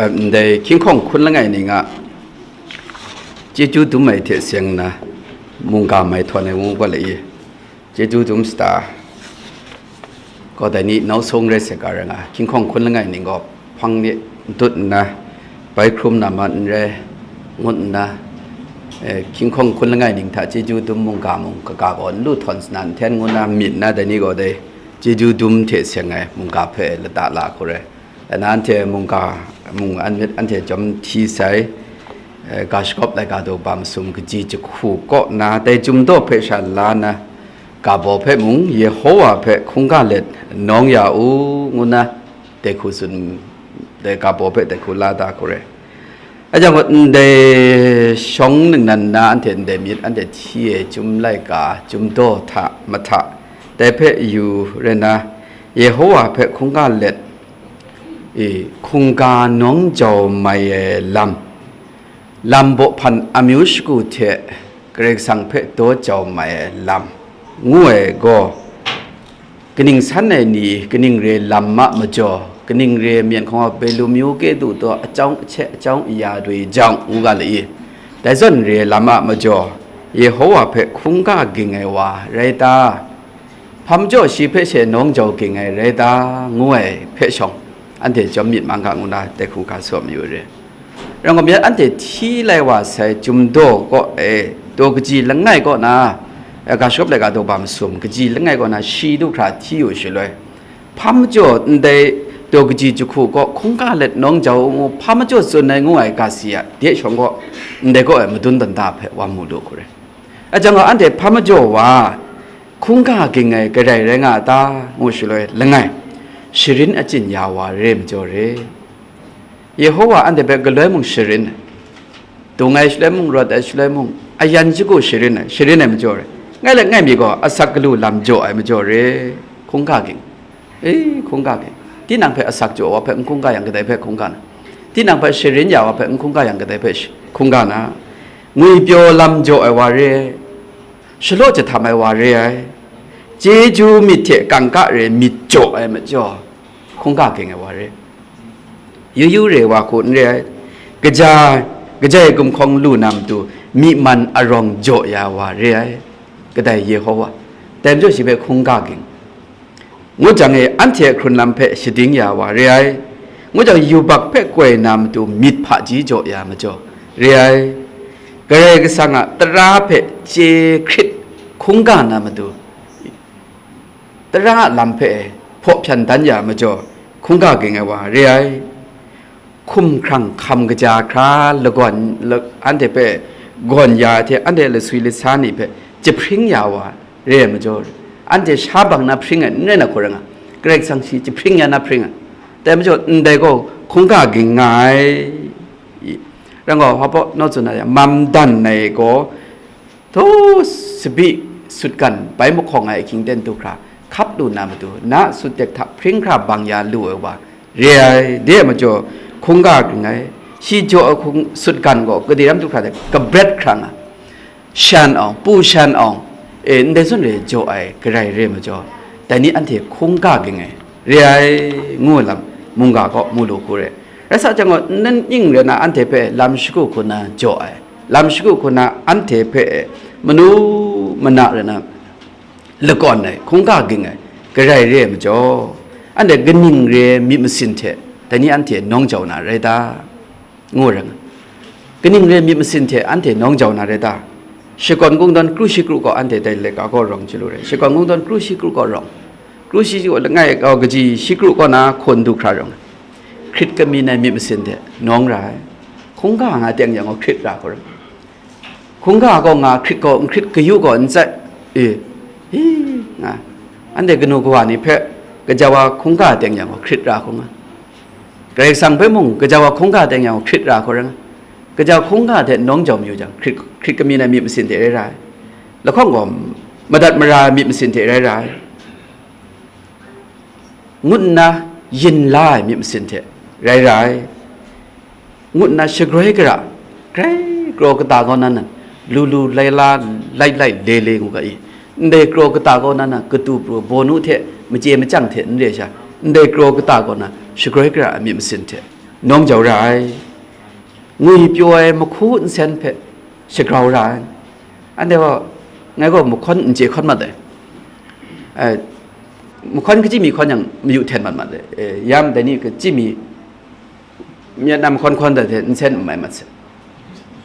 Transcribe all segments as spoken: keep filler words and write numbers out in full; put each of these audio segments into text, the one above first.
Ndai hkying hkawng hkun langai ning a chyeju dum ai hte seng nna, mungga mai htawn ai ngu ga lai i, chyeju dum sata gaw dai ni nau sung rai sek ga rai nga, hkying hkawng hkun langai ning gaw hpang ni dut nna, bai hkrum na ma n rai, ngut nna, eh, hkying hkawng hkun langai ning hta chyeju dum mungga mung kaga gaw n lu htawn sa na, n hten ngu na myit nna, dai ni gaw dai chyeju dum hte seng ai mungga hpe lata la hku rai. Ana anhte mungga mung an myit anhte jawm hti sai, eh, ga shagawp laika daw ba masum kaji jahku kaw na dai Chyum Daw hpe sha la na, ga baw hpe mung Yehowa hpe hkungga let nawng ya u, ngu na dai hku tsun, dai ga baw hpe dai hku la da hku rai. A jang gaw, ndai shawng ningnan na anhte ndai myit anhte hti e Chyum laika, Chyum Daw hta mahta, dai hpe yu rai na, Yehowa hpe hkungga let, e, hkungga nawng jau mai ai lam, lam baw hpan amyu shagu hte Karai Kasang hpe daw jau mai ai lam, ngu ai gaw, kaning san ai ni, kaning re lam a majaw, kaning re myen hkawng a belu myu ke du taw, achyawng ahkye, achyawng aya rui jang, ngu ga lai i, dai zawn re lam a majaw, Yehowa hpe hkungga ging ai wa rai ta? Hpa majaw shi hpe she nawng jau ging ai rai ta? Ngu ai hpe shawng, anhte jawm myit mang ga ngu na dai hku ga sawm yu re. Rang gaw, myit anhte hti lai wa sai Chyum Daw kaw e, daw kaji langai kaw na, eh, ga shagawp laika daw ba masum kaji langai kaw na, shi du hkra hti yu shaloi, hpa majaw ndai daw kaji jahku kaw hkungga let nawng jau u ngu, hpa majaw tsun ai ngu ai ga si a, de shawng gaw, ndai kaw e madun danda hpe wa mu lu hku rai. A jang gaw, anhte hpa majaw wa hkungga ging ai kadai rai nga a ta? Ngu shaloi, langai, sharin achyin ya wa re majaw re. Yehowa anhte hpe galoi mung sharin ai, dung ai shaloi mung, rawt ai shaloi mung, ayan shagu sharin ai, sharin ai majaw re. Ngai let ngai mi gaw, asak galu lam jaw ai majaw re, hkungga ging. E, hkungga ging. Tinang hpe asak jaw ai wa hpe n hkungga yang, kadai hpe hkungga na? Tinang hpe sharin ya ai wa hpe n hkungga yang, kadai hpe sh-, hkungga na? Ngwipyaw lam jaw ai wa re ai, shalaw jahtam ai wa re ai, chyeju myit hte kangka re myit jaw ai majaw, hkungga ging ai wa re. Yu yu re wa hku n re ai, kaja, kaja e gumhkawng lu na matu, myi man arawng jaw ya wa re ai, kadai Yehowa, dai majaw shi hpe hkungga ging. Ngut jang e, anhte a hkrun lam hpe shading ya wa re ai, ngut jang, yubak hpe koi na matu myit hpaji jaw ya majaw re ai, Karai Kasang a tara hpe chye hkrit hkungga na matu, tara a lam hpe hpaw hpyan dan ya majaw, hkungga ging ai wa re ai. Hkumhkrang hkam kaja hkra lagawn la-, anhte hpe gawn ya ai hte, anhte laswi lasa ni hpe jahpring ya wa re ai majaw, anhte sha bang na hpring ai n rai na hku rai nga, Karai Kasang shi jahpring ya na hpring ai. Dai majaw, ndai gaw hkungga ging nga ai. I, rang gaw, hpa baw naw tsun na ya, mam dan ai gaw, Htaw sabi sutgan bai mahkawng ai ahkying ten du hkra hkap lu na matu, na sut tek hta hpring hkra bang ya lu ai wa re ai, de majaw hkungga ging ai. Shi jaw ai hkung sutgan gaw kade ram du hkra de kabret hkra nga, shan awng, pu shan awng, e, ndai zawn re jaw ai garai re majaw, dai ni anhte hkungga ging ai re ai, ngu lam mungga gaw mu lu hku re. Rai sa jang gaw, nnan ning rai na anhte hpe lam shagu hku na jaw ai, lam shagu hku na anhte hpe manu mana rai na lakawn ai, hkungga ging ai, garai re ai majaw, anhte kaning re ai myit masin hte dai ni anhte nawng jau na rai ta? Ngu rai nga. Kaning re ai myit masin hte anhte nawng jau na rai ta? Shakawn Kungdawn kru shi kru kaw anhte dai laika gaw rawng chyalu rai. Shakawn Kungdawn kru shi kru kaw rawng. Kru shi kru langai kau kaji shi kru kaw na hkawn du hkra rawng. Hkrit kamyin ai myit masin hte nawng ra ai. Hkungga nga teng yang gaw hkrit ra hku rai. Hkungga gaw nga hkrit gaw, n hkrit kayu gaw n tsai. E, hi, nga. Anhte kanu kawa ni hpe gaja wa hkungga teng yang gaw hkrit ra hku nga. Karai Kasang hpe mung gaja wa hkungga teng yang gaw hkrit ra hku rai nga. Gaja hkungga hte nawng jau mayu jang, hkrit, hkrit kamyin ai myit masin hte rai ra ai. Lahkawng gaw madat mara ai myit masin hte rai ra ai. Ngut nna yin la ai myit masin hte rai ra ai. Ngut nna shagroi gara, grai kraw kata kau na nan, lu lu lai la, lai lai le le ngu ga i. Ndai kraw kata kau na nan, katu pru, bawnu hte, machye machyang hte n re sha, ndai kraw kata kau na, shagroi gara ai myit masin hte Nawng jau ra ai, ngwi pyaw ai mahku nsen hpe shagrau ra ai. Anhte gaw, ngai gaw mahkawn n chye hkawn mat ai. Eh, mahkawn kachyi mi hkawn yang, mayu hten mat mat ai. Eh, yam dai ni kachyi mi, myit na mahkawn hkawn dai hte nsen n mai mat se.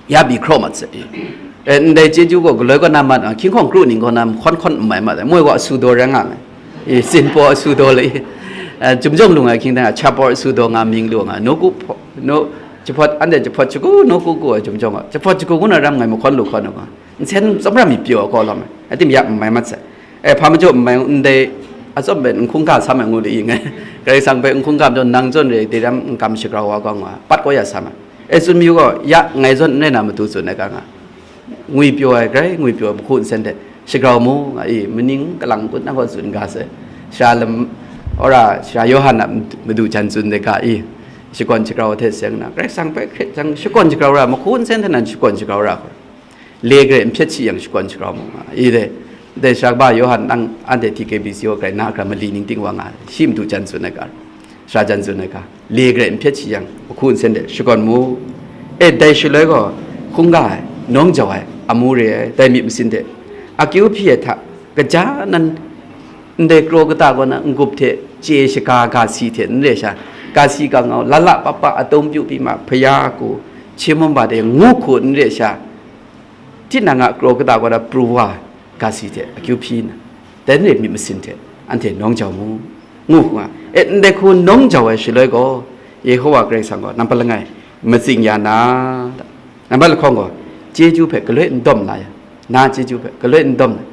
Ya bi hkraw mat se. Eh, ndai chyeju gaw galoi kaw na mat, ah, hkying hkawng kru ning kaw na mahkawn hkawn n mai mat ai. Moi gaw asu daw rai nga ai. Eh, Sinpaw asu daw le, eh, Jumjawng lung ai hkying dang, Chapaw asu daw nga, ming lu nga, nawku hpaw, naw, jahpawt, anhte jahpawt shagu, nawku ku ai Jumjawng a, jahpawt shagu ngu na ram ngai mahkawn lu hkawn u ga, nsen tsawmram mi pyaw ai kaw lawm ai, atim ya n mai mat sai. Eh, hpa majaw n mai, ndai atsawm hpe n hkungga sam ai ngu li ngai, Karai Kasang hpe n hkungga majaw, nang zawn re, dai ram n kam shagrau wa gaw nga, pat kau ya sam ai. Eh, tsun mayu gaw, ya ngai zawn n rai na matu tsun ai ga nga. Ngwi pyaw ai, grai ngwi pyaw ai mahku nsen hte shagrau mu, nga i, maning kalang kut na gaw tsun ga sai. Sara lam, ora, sara Yawhan a madu jan tsun de ga i, shakawn shagrau hte seng na, Karai Kasang hpe hkrit jang shakawn shagrau ra, mahku nsen hte nan shakawn shagrau ra hkoi. Le grai n hpyet shi yang shakawn shagrau mu, nga i de. Dai sara kaba Yawhan nang anhte T K B C O grai na hkra mali ning ting wa nga, shi madu jan tsun ai ga, sara jan tsun ai ga. Le grai n hpyet shi yang, mahku nsen de shakawn mu. E, dai shaloi gaw, hkungga ai, nawng jau ai, amu re ai, dai myit masin de akyu hpyi ai hta, kaja nan ndai kraw kata kaw na n-gup hte chye shaga ga si hte n re sha, ga si ga ngau, lala papa atum pyu pyi ma, hpaya hku, hkye mum ba de ngu hku n re sha, tinang a kraw kata kaw na pru wa, ga si hte akyu hpyi nna, dai n re myit masin hte anhte nawng jau mu, ngu hku nga. E, ndai hku nawng jau ai shaloi gaw, Yehowa Karai Kasang gaw nampat langai matsing ya na, nampat lahkawng gaw, chyeju hpe galoi n dawm la ya, na chyeju hpe galoi n dawm na,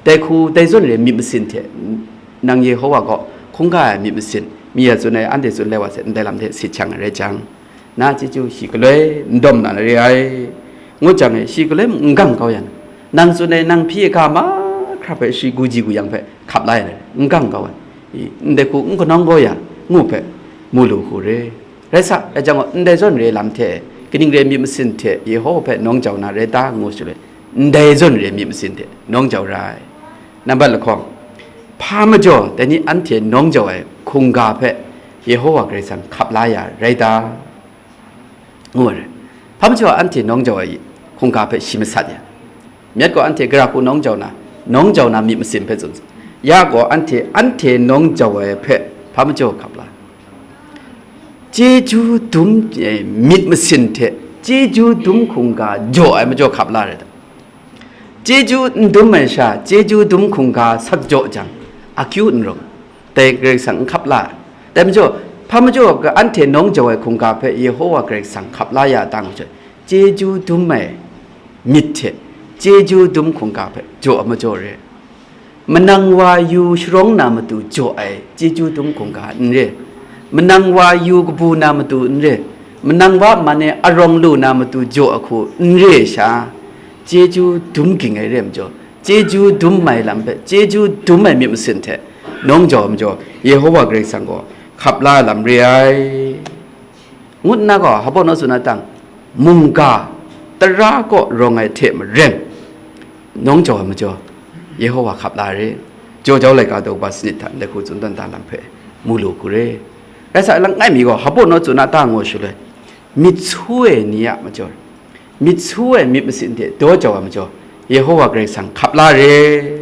dai hku dai zawn re myit masin hte, nang Yehowa gaw hkungga ai myit masin, mi ya tsun ai, anhte tsun lai wa hte ndai lam hte sit shang ai rai jang, na chyeju shi galoi n dawm na re ai, ngut jang e, shi galoi n gang kau yan, nang tsun ai, nang hpyi ai ga mahkra hpe shi guji guyang hpe hkap la ya ai, n gang kau ai, i, ndai hku n kanawng kau ya, ngu hpe mu lu hku re. Rai sa, rai jang gaw, ndai zawn re lam hte, kaning re myit masin hte Yehowa hpe nawng jau na rai ta, ngu shaloi, ndai zawn re myit masin hte nawng jau ra ai. Nampat lahkawng, hpa majaw dai ni anhte nawng jau ai hkungga hpe Yehowa Karai Kasang hkap la ya rai ta? Ngu ai rai. Hpa majaw anhte nawng jau ai hkungga hpe shi masat ya, myit gaw anhte gara hku nawng jau na, nawng jau na myit masin hpe tsun sa, ya gaw anhte, anhte nawng jau ai hpe hpa majaw hkap la? Chyeju dum, eh, myit masin hte chyeju dum hkungga jaw ai majaw hkap la rai ta? Chyeju n dum ai sha, chyeju dum hkungga sak jaw jang, akyu n rawng, dai Karai Kasang n hkap la ai. Dai majaw, hpa majaw ga anhte nawng jau ai hkungga hpe Yehowa Karai Kasang hkap la ya ta ngu jang, chyeju dum ai myit hte chyeju dum hkungga hpe jaw ai majaw re. Manang wa yu sharawng na matu jaw ai chyeju dum hkungga n re, manang wa yu kabu na matu n re, manang wa man e arawng lu na matu jaw ai hku n re sha, chyeju dum ging ai re majaw, chyeju dum ai lam hpe chyeju dum ai myit masin hte nawng jau ai majaw, Yehowa Karai Kasang gaw hkap la ai lam re ai. Ngut nna gaw, hpa baw naw tsun na tang, mungga tara kaw rawng ai hte maren, nawng jau ai majaw, Yehowa hkap la ai re. Jaw jau laika daw kaba sanit hta ndai hku tsun dan da lam hpe mu lu hku re. Rai sa, langai mi gaw, hpa baw naw tsun na ta ngu shaloi, myit su ai ni a majaw, myit su ai myit masin hte daw jau ai majaw, Yehowa Karai Kasang hkap la re.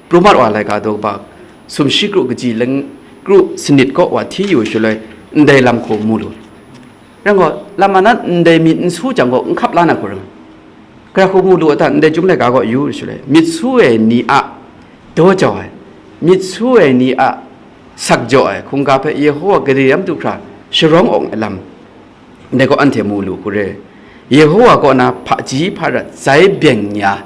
Pru mat wa laika daw kaba sumshi kru kaji lang kru sanit kaw wa hti yu shaloi, ndai lam hku mu lu. Rai gaw, lam a nan ndai myit n su jang gaw, n hkap la na hku rai. Gara hku mu lu a ta, ndai Chyum laika kaw yu shaloi, myit su ai ni a daw jau ai, myit su ai ni a sak jaw ai hkungga hpe Yehowa gade ram du hkra sharawng awng ai lam, ndai gaw anhte mu lu hku re. Yehowa kaw na hpaji hparat zai byen nya,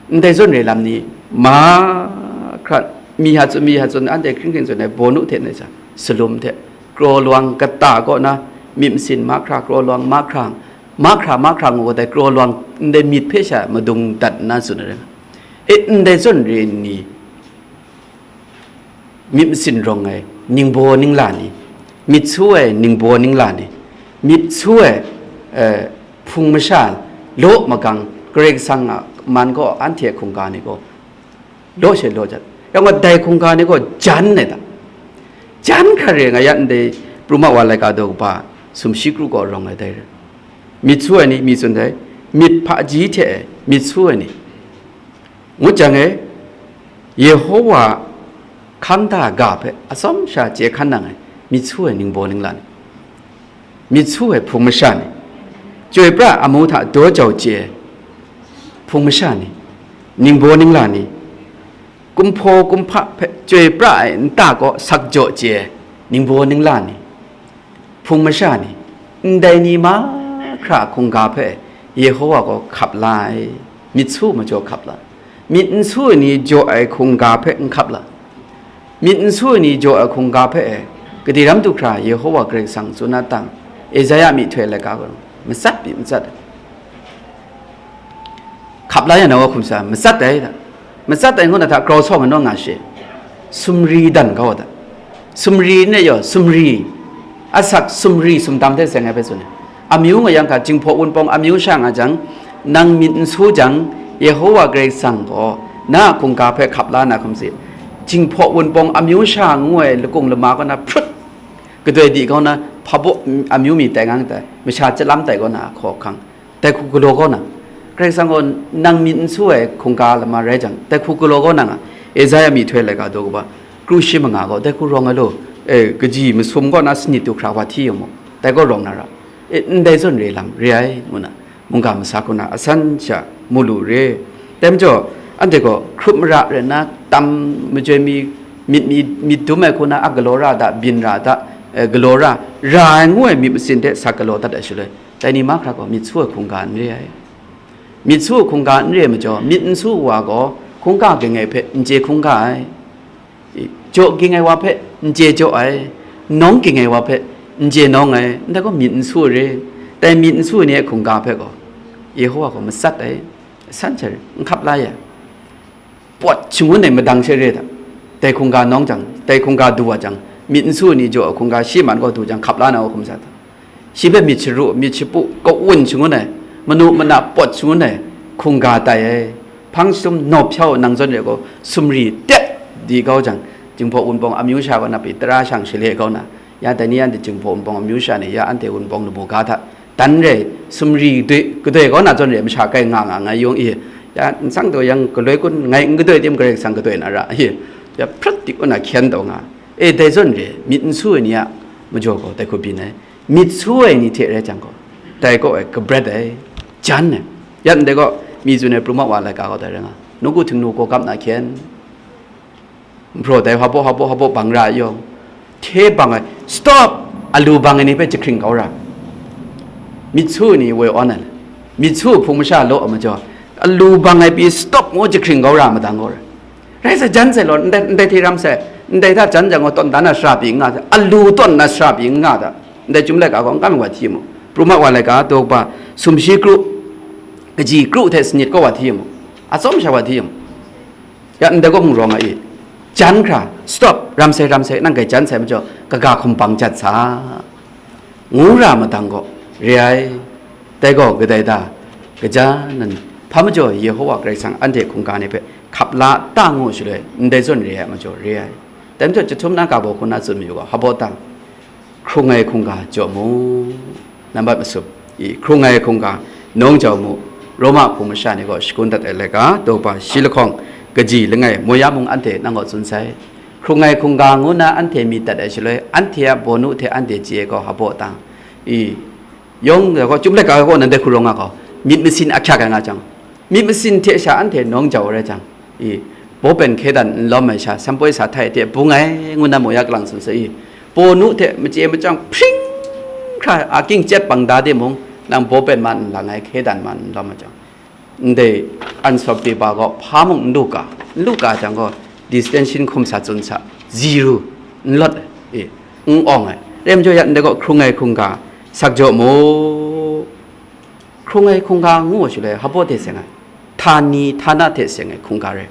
ndai zawn re lam ni mahkra, mi ha tsun, mi ha tsun, anhte hkring hkring tsun ai bawnu hte nai sa, salum hte, kraw lawang kata kaw na, myit masin mahkra, kraw lawang mahkra, mahkra, mahkra ngu dai kraw lawang ndai myit hpe sha madung dat nna tsun ai rai. E, ndai zawn re ni, myit masin rawng ai ningbaw ningla ni, myit su ai ningbaw ningla ni, myit su ai, eh, hpung masha law magang, Karai Kasang a man gaw anhte hkungga ni gaw law she law jat. Yang gaw, dai hkungga ni gaw jan ai ta? Jan hkra re nga ya ndai, Pru mat wa laika daw kaba Sumshi kru gaw rawng ai dai re. Myit su ai ni, mi tsun dai, myit hpaji hte myit su ai ni. Ngut jang e, Yehowa hkang da ga hpe atsawm sha chye hkan nang ai myit su ai ningbaw ningla ni, myit su ai hpung masha ni, chyoi pra amu hta daw jau chye ai hpung masha ni, ningbaw ningla ni, kumhpaw kumhpa hpe chyoi pra ai nta kaw sak jaw chye ai ningbaw ningla ni, hpung masha ni, ndai ni mahkra hkungga hpe Yehowa gaw hkap la ai, myit su majaw hkap la, myit n su ai ni jaw ai hkungga hpe n hkap la, myit n su ai ni jaw ai hkungga hpe e, kadi ram du hkra Yehowa Karai Kasang tsun a tang, Esaia myihtoi laika gaw matsat pyi matsat ai. Hkap la yang na wa hkum sa, matsat ai da. Matsat ai ngu na hta grau sawng ai naw nga she. Sumri dan kau da. Sumri ne yaw, sumri. Asak sumri sumdam hte seng ai hpe tsun ai. Amyu nga yang hta, Jinghpaw Wunpawng amyu sha nga jang, nang myit n su jang, Yehowa Karai Kasang gaw na a hkungga hpe hkap la na hkum si. Jinghpaw Wunpawng amyu sha ngu ai lakung lama kaw na hprut, kadoi di kaw na hpabaw amyu mi tai ngang tai, masha chyalam tai kaw na a hkawhkang. Dai hku galaw kau na, Karai Kasang gaw nang myit n su ai hkungga lama rai jang, dai hku galaw kau na nga, Esaia myihtoi laika daw kaba, kru shi manga gaw dai hku rawng ai law, e, kaji masum kaw na sanit du hkra wa hti yu mu, dai gaw rawng na ra, e, ndai zawn re lam re ai, ngu na, mungga masa hku na asan sha mu lu re. Dai majaw, anhte gaw hkrup mara rai nna, tam majoi mi, myit mi, myit dum ai hku na, a galaw ra da, byin ra da, e, galaw ra, ra ai ngu ai myit masin hte sa galaw dat ai shaloi, dai ni mahkra gaw myit su ai hkungga n re ai. Myit su ai hkungga n re ai majaw, myit n su ai wa gaw hkungga ging ai hpe n chye hkungga ai. Jaw ging ai wa hpe n chye jaw ai. Nawng ging ai wa hpe n chye nawng ai. Ndai gaw myit n su ai re. Dai myit n su ai ni a hkungga hpe gaw, Yehowa gaw matsat ai. San hte n hkap la ya. Pawt shangun ai madang she re ai hta, dai hkungga nawng jang, dai hkungga du wa jang, myit n su ai ni jaw ai hkungga shi man gaw du jang, hkap la na wa hkum sa hta, shi hpe myit sharu, myit shapu, kawun shangun ai, manu mana pawt shangun ai hkungga tai ai. Hpang shatum nawp hpyau nang zawn re gaw, sumri tep di kau jang, Jinghpaw Wunpawng amyu sha kaw na pyi tara shang shale kau na, ya dai ni anhte Jinghpaw Wunpawng amyu sha ni, ya anhte Wunpawng lamu ga hta, dan re, sumri doi, kadoi kau na zawn re, masha kai nga nga ngai yung i, ya, nsang taw yang galoi kun, ngai n kadoi tim Karai Kasang kadoi na ra i, ya, hprat dik kun na hkyen taw nga, e, dai zawn re, myit n su ai ni a majaw gaw dai hku byin ai, myit su ai ni hte rai jang gaw, dai kaw e kabret ai, jan ai, ya, ndai kaw, mi tsun ai pru ma wa laika gaw dai rai nga, nawku htingnu gaw gap na hkyen, Npraw dai hpabaw hpabaw hpabaw bang ra ai yawng, hte bang ai, stop! Alu bang ai ni hpe jahkring kau ra. Myit su ai ni woi awn ai, myit su hpung masha law ai majaw, alu bang ai pyi stop ngu jahkring kau ra madang kau ra. Rai sa, jan sai law, ndai, ndai hte ram sai, ndai hta jan jang gaw tawn dan na sara pyi n nga ta, alu tawn na sara pyi n nga ta, ndai Chyum laika gaw n kam ai wa hti mu, pru ma wa laika daw kaba, sumshi kru, kaji kru hte sanit kaw wa hti mu, atsawm sha wa hti mu. Ya ndai gaw mung rawng ai i, jan hkra, stop, ram sai, ram sai, nang kai jan sai majaw, kaga hkumbang jat sa, ngu ra madang gaw, re ai. Dai gaw kadai da, kaja nan, hpa majaw Yehowa Karai Kasang anhte hkungga ni hpe hkap la ta ngu shaloi, ndai zawn re ai majaw, re ai. Dai majaw, chyahtum na ga baw hku na tsun mayu gaw, hpabaw tang, hkrung ai hkungga jaw mu. Nambat masum, i hkrung ai hkungga nawng jau mu. Roma hpung masha ni gaw shakun dat ai laika, daw kaba shi lahkawng, kaji langai, moi ya mung anhte nang gaw tsun sai. Hkrung ai hkungga ngu na anhte myit dat ai shaloi, anhte a bawnu hte anhte chye ai gaw hpabaw tang, i, yawng gaw, Chyum laika gaw nan dai hku rawng nga gaw, myit masin ahkyak ai nga jang, myit masin hte sha anhte nawng jau ai rai jang, i, bawpen hkye dan n lawm ai sha, sanpoi sa htai hte bung ai, ngu na moi ya kalang tsun sai i, bawnu hte machye machyang hpring hkra a king chyet bang da timung, nang bawpen man n lang ai, hkye dan man n lawm ai jang, ndai ansawp de ba gaw hpa mung n lu ga, n lu ga jang gaw, distension hkum sa tsun sa, zero, n lawt ai, e, n awng ai. Rai majaw ya ndai gaw hkrung ai hkungga sak jaw mu. Hkrung ai hkungga ngu wa shaloi, hpabaw hte seng ai, htani htana hte seng ai hkungga rai.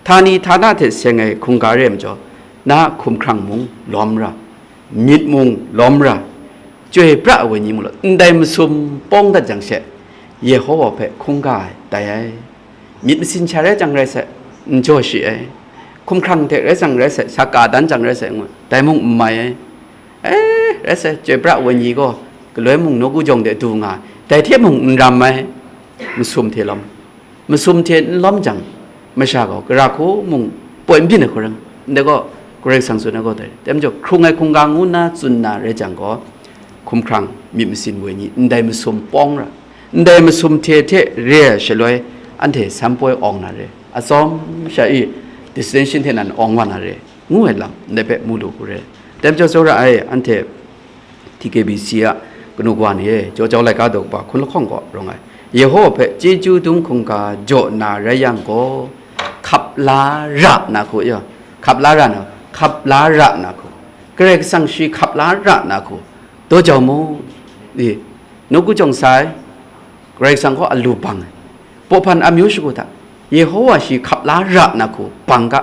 Htani htana hte seng ai hkungga rai majaw, na hkumhkrang mung lawm ra, myit mung lawm ra, chyoi pra ai wenyi mung law, ndai masum pawng dat jang she, Yehowa hpe hkungga ai tai ai. Myit masin sha rai jang rai sai, n jaw shi ai. Hkumhkrang hte rai jang rai sai, sha ka dan jang rai sai, ngu, dai mung n mai ai. E, Rai sai, chyoi pra ai wenyi gaw galoi mung nawku jawng de du nga ai, dai hte mung n ram ai, masum hte lawm, masum hte n lawm jang, masha gaw gara hku mung poi n byin ai hkawrang, ndai gaw Karai Kasang tsun ai gaw dai, dai majaw hkrung ai hkungga ngu nna tsun na rai jang gaw, hkumhkrang myit masin wenyi ndai masum pawng ra, ndai masum hte hte re ai shaloi, anhte san poi awng na re, atsawm sha i distinction hte nan awng wa na re, ngu ai lam ndai hpe mu lu hku re. Dai majaw tsawra ai, anhte T K B C a kanu kawa ni e, Jaw Jau laika daw kaba hkun lahkawng gaw rawng ai, Yehowa hpe chyeju dum hkungga jaw na rai yang gaw, hkap la ra na hku, ya, hkap la ra na, hkap la ra na hku, Karai Kasang shi hkap la ra na hku, daw jau mu, i, nawku jawng sai, Karai Kasang gaw alu bang ai. Pawhpan amyu shagu hta, Yehowa shi hkap la ra na hku bang ga,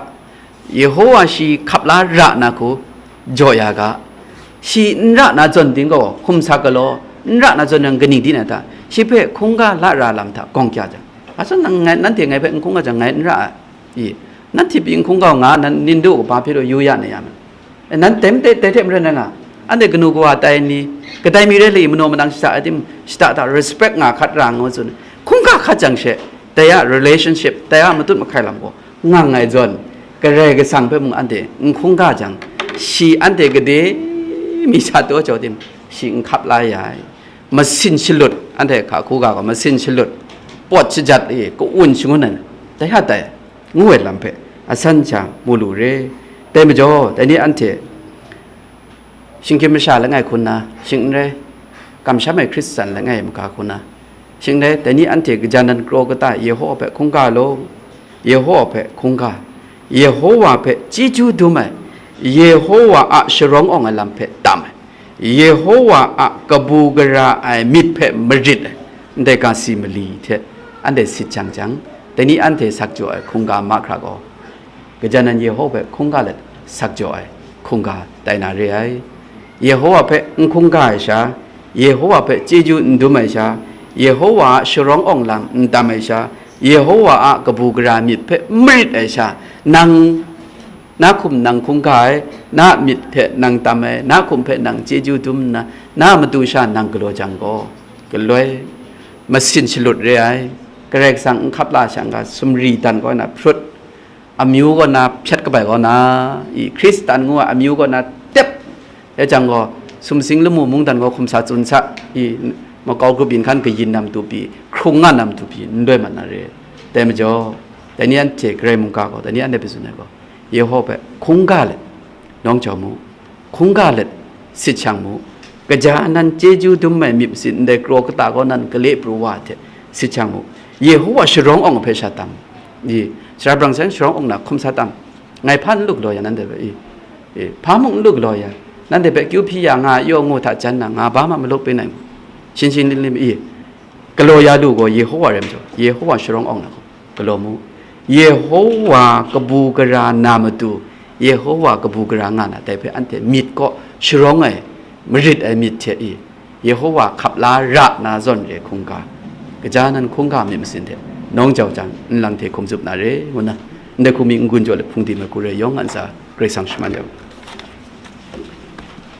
Yehowa shi hkap la ra na hku jaw ya ga, shi n ra na zawn ting gaw hkum sa galaw, n ra na zawn yang kaning di na ta? Shi hpe hkungga la ra lam hta gawng kya jang, a zawn nang ngai, nanhte ngai hpe n hkungga jang, ngai n ra ai. I, nanhte pyi n hkungga nga, nan nin du kaba hpe rau yu ya na ya ma? E, nan tem te, dai hte maren na nga, anhte kanu kawa tai ni, kadai mi rai le i, manaw manang shada ai tim, shada hta respect nga hkat ra ngu tsun, hkungga hkat jang she, dai a relationship, dai a matut mahkai lam gaw ngang ai zawn, Karai Kasang hpe mung anhte n hkungga jang, shi anhte gade mi sa daw jau tim, shi n hkap la ya ai. Masin shalut, anhte hka hkungga gaw masin shalut, pawt shajat i, ka-un shangun ai, dai hta dai, ngu ai lam hpe a san sha mu lu re. Dai majaw, dai ni anhte shinggyim masha langai hku nna, shing n rai, kamsham ai Hkristan langai maga hku nna, shing n rai, dai ni anhte kaja nan kraw kata Yehowa hpe hkungga law, Yehowa hpe hkungga, Yehowa hpe chyeju dum ai, Yehowa a sharawng awng ai lam hpe tam ai, Yehowa a kabu gara ai myit hpe marit ai, ndai ga si mali hte anhte sit jang jang, dai ni anhte sak jaw ai hkungga mahkra gaw, kaja nan Yehowa hpe hkungga let sak jaw ai hkungga tai na re ai. Yehowa hpe n hkungga ai sha, Yehowa hpe chyeju n dum ai sha, Yehowa a sharawng awng lam n tam ai sha, Yehowa a kabu gara myit hpe n marit ai sha, nang, na hkum nang hkungga ai, na myit hpe nang tam ai, na hkum hpe nang chyeju dum nna, na matu sha nang galaw jang gaw, galoi, masin shalut re ai, Karai Kasang n hkap la shang ga, sumri dan kaw na hprut, amyu kaw na hpyat kabai kaw na, i, Hkristan ngu ai amyu kaw na tep, ya jang gaw, sumsing lamu mungdan gaw hkum sa tsun sa, i, makau grup yin hkan kayin na matu pyi, hkrung nga na matu pyi, n doi mat na re. Dai majaw, dai ni anhte Karai mungga gaw, dai ni anhte hpe tsun ai gaw, Yehowa hpe hkungga let, nawng jau mu, hkungga let, sit shang mu, kaja nan chyeju dum ai myit masin ndai kraw kata gaw nan gale pru wa hte sit shang mu, Yehowa sharawng awng hpe sha tam, i, sara brang sai sharawng awng na hkum sa tam, ngai hpa n lu galaw ya nanhte hpe, i, i, hpa mung n lu galaw ya, nanhte hpe kyu hpyi ya nga ai yaw ngu hta jan na nga ba ma malup pe nai mu, shin shin lim lim, i, galaw ya lu gaw Yehowa rai majaw, Yehowa sharawng awng na gaw galaw mu. Yehowa kabu gara na matu, Yehowa kabu gara nga na, dai hpe anhte myit kaw sharawng ai, marit ai myit hte i, Yehowa hkap la ra na zawn re hkungga, kaja nan hkungga myit masin hte nawng jau jang, nlang hte hkum zup na re, ngu nna, ndai hku mi n-gun jaw let hpung di mai hku re yawng a ntsa Karai Kasang shaman ya u.